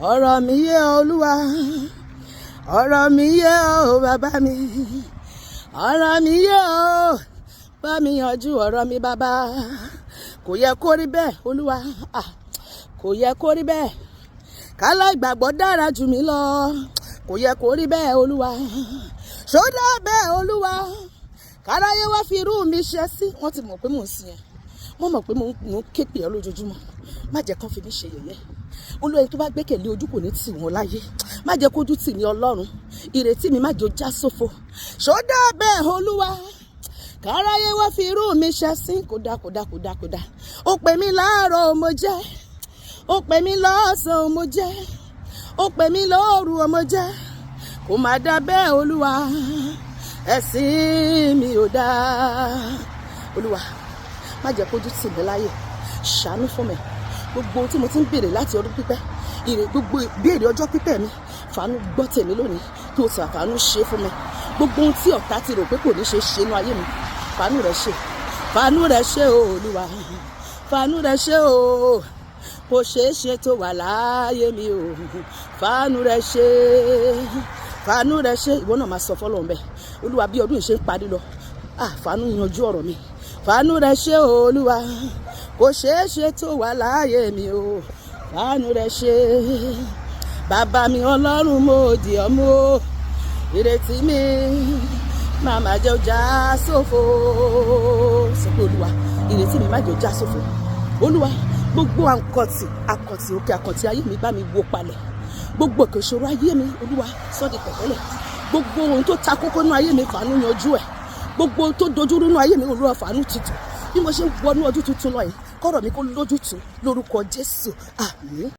Ọ̀rọ̀ mi yé Olúwa, ọ̀rọ̀ mi yé o bàbá mi, ọ̀rọ̀ mi yé o, bá mi yanjú ọ̀rọ̀ mi, bàbá. Kò yẹ kó rí bẹ́ẹ̀, Olúwa. Ah, kò yẹ kó rí bẹ́ẹ̀, kálá ìgbàgbọ́ dára jù mí lọ. Kò yẹ kó rí bẹ́ẹ̀, Olúwa. Ṣó dá bẹ́ẹ̀, Olúwa, káráyé wá fi irú mi ṣe sí? Wọ́n ti mọ̀ pé mò ń sìn ẹ́, wọ́n mọ̀ pé mò ń ké pè ọ́ lójoojúmọ́. Má jẹ́ kán fi mí ṣe yẹ̀yẹ́, Olúwa. Ẹni tó bá gbẹ́kẹ̀lé, ojú kò ní tì wọ́n láyé. Má jẹ́ kójú tì mí, Ọlọ́run. Ìrètí mi, má jẹ́ ó já sófo. Ṣó dá bẹ́ẹ̀, Olúwa, káráyé wá fi irú mi ṣe sí? Kò dá, kò dá, kò dá, kò dá. Ó pè mí láàárọ̀, mo jẹ́. Ó pè mí lọ́sàn-án, mo jẹ́. Ó pè mí lóru, mo jẹ́. Kò má dá bẹ́ẹ̀, Olúwa. Ẹ̀sìn mi ò dá. Olúwa, má jẹ́ kójú tì mí láyè. Ṣàánú fún mi. Gbogbo ohun tí mo ti ń béèrè láti ọdún pípẹ́, ire gbogbo béèrè ọjọ́ pípẹ́ mi, fàánú gbọ́ tèmi lónìí, kí o sì fàánú ṣe fún mi. Gbogbo ohun tí ọ̀tá ti rò pé kò ní ṣe ṣe inú ayé mi, fàánú rẹ̀ ṣe, fàánú rẹ̀ ṣe o, Olúwa. Fàánú rẹ̀ ṣe o. Kò ṣeé ṣe tó wà láàyè mi o. Fàánú rẹ̀ ṣe, fàánú rẹ̀ ṣe. Ìwọ náà máa sọ fọlọ́run bẹ́ẹ̀. Olúwa, bí ọdún yìí ṣe ń parí lọ, ah, fàánú yanjú ọ̀rọ̀ mi. Fàánú rẹ̀ ṣe o, Olúwa. Kò ṣeé ṣe tó wà láàyè mi o. Fàánú rẹ̀ ṣe. Bàbá mi Ọlọ́run, mo dì ọ́ mú o. Ìrètí mi, màmá jẹ́ ó já sófo. Sọ pé, Olúwa, ìrètí mi, má jẹ́ ó já sófo. Olúwa, gbogbo àkọ̀tì, àkọ̀tì, òkè àkọ̀tì ayé mi, bá mi wó palẹ̀. Gbogbo òkè ìṣòro ayé mi, Olúwa, sọ́ di pẹ̀tẹ́lẹ̀. Gbogbo ohun tó ta kókó nínú ayé mi, fàánú yanjú ẹ̀. Gbogbo ohun tó dojúrú nínú ayé mi, Olúwa, fàánú tutù. Bí mo ṣe ń wọnú ọdún tuntun lọ yìí, kọ́rọ̀ mi kó lójútùú lórúkọ Jésù. Àmín.